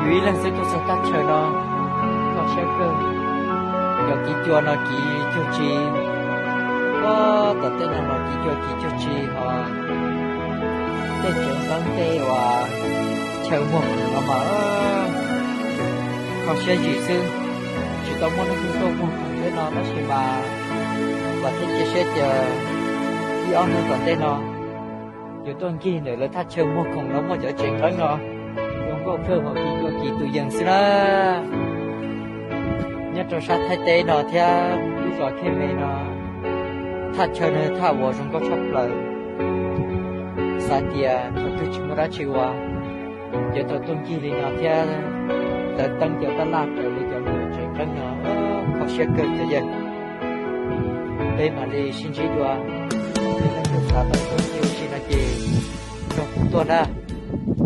Ib leeg xwb tuaj txog thaj chaw no, kho siab kawg. Cov kiv cua no kiv cuag tsi, tom tej no los kiv cua kiv cuag tsi ho. Tej tsev nqeeb tej uas chaw muag khoom no mas kho siab zim xwb. Tsis tau muaj neeg tuaj muag khoom tej no tab sis mas vam thiab cia siab tias ib ob hnub tom ntej no yuav tuaj nkig ntawm lawv thaj chaw muag khoom no muaj cov tsev nqeeb no zoo nkauj kawg, ho kiv cua kiv tus yees xwb na. Nyob rau sab Thaib teb no thiab lub zos Khej Me no, thaj chaw no thaj uas zoo nkauj tshaj plaws. Xav tias thaum twg tsis muaj dab tsi ua, yuav tau tuaj nkig li no thiab tawm teeb cov tab laj raws li cov mus tsev nqeeb no, kho siab kawg cov yawg. Peb mam li sib ntsib dua, yog leej twg xav tau tuaj ua si no ces nrog kuv tuaj na.